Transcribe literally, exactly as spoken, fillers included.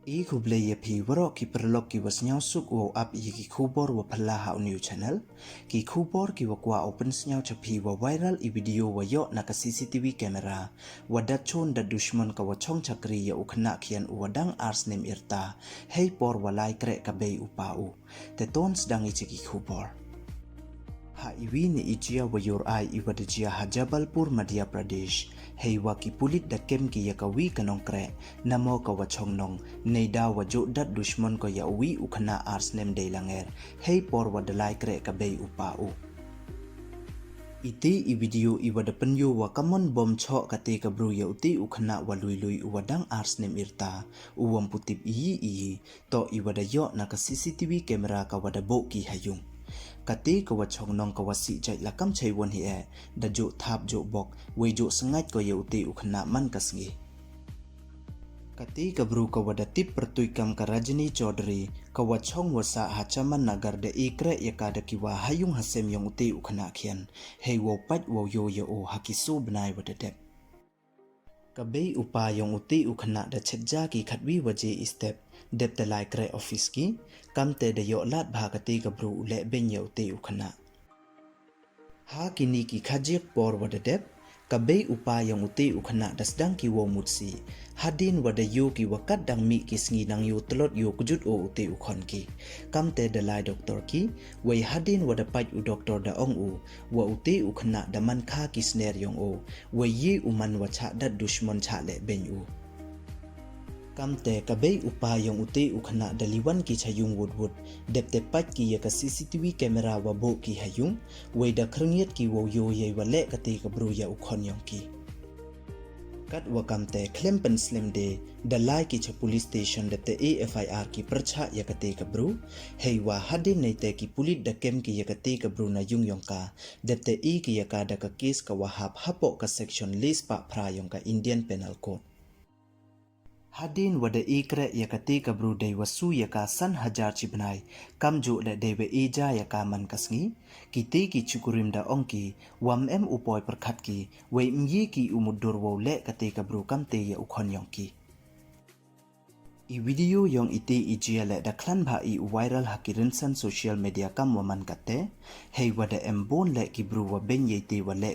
I khublei ya phi waroh ki paralok ki wa sniawsuk wow ap ya ki khubor wa phylla ha u new channel. Ki khubor ki wa kwah u pynsniaw cha phi wa viral i video wa yoh na ka C C T V camera, wa dat chon dat dushmon ka wa chong chakri ya u khynnah khian u wa dang ar snem yrta, hei por wa lai kreh ka bei u pa u. Te ton sdang i cha ki khubor. Ha i wi ni i jia wa yor ai i wa da jia ha Jabalpur, Madhya Pradesh, hei wa ki pulit da kem ki ya ka wi ka nongkreh, namo ka wa chong nong, neida wa joh dat dushmon ko ya u wi u khynnah ar snem dei langer, hei por wa da lai kreh ka bei u pa u. Iti i video i wa da pynyoo wa kamon bom choh kati ka bru ya uti u khynnah wa lui lui u wa dang ar snem yrta, u wam putip iyi iyi, toh i wa da yoh na ka C C T V camera ka wa da boh ki ha yung. Kati ka wa chong nong ka wa sih jait la kam chai won hi e, da joh thap joh bok, wei joh sngait ko ya uti u khynnah man ka sngi. Kati ka bru ka wa da tip pyrtuit kam ka Rajni Chaudhary, ka wa chong wa sah ha Chaman Nagar da i kreh ya ka da ki wa ha yung ha sem yong uti u khynnah khian, hei wow pait wow yoh ya u ha ki soo bnai wa da dep. Ka bei u pa yong uti u khynnah da chet ja ki khatwi waje i step, dep te lai kreh office ki, kamte da yoh lad bha kati ka bru u leh beiñ ya uti u khynnah. Ha kini ki khajiak por wa da dep, ka bei u pa yong uti u khynnah da sdang ki wow mut sih, hadien wa da yoo ki wa kat dang mih ki sngi nang yoo tlot yoo kjut o uti u khon ki. Kamte da lai doktor ki, wei hadien wa da pait u doktor da ong u, wa uti u khynnah da man kha ki sner yong o, wei yi u man wa chah dat dushmon chah leh beiñ u. Kamte ka bei u pa yong uti u khynnah da liwan ki cha yung wut wut, dep te pait ki ya ka C C T V camera wa boh ki ha yung, wei da khyrngiat ki wow yoo yei wa leh kati ka bru ya u khon yong ki. Kat wa kamte khlem pynslem de, da lai ki cha police station dep te e F I R ki pyrchah ya kati ka bru, hei wa hadien neite ki pulit da kem ki ya kati ka bru na yung yong ka, dep te i ki ya ka da ka case ka wa hap hapoh ka section le spah phra yong ka Indian Penal Code. Hadien wa da i kreh ya kati ka bru dei wa su ya ka san hajar chi bnai, kamjooh leh dei wa i ja ya ka man ka sngi, kiti ki chikurim da ong ki, wam em u poi pyrkhat ki, wei myi ki u mutdur wow leh kati ka bru kamte ya u khon yong ki. I video yong iti i jia leh da khlan bha i u viral ha ki rynsan social media kam wa man katte, hei wa da em bun leh ki bru wa beiñ yei te wa leh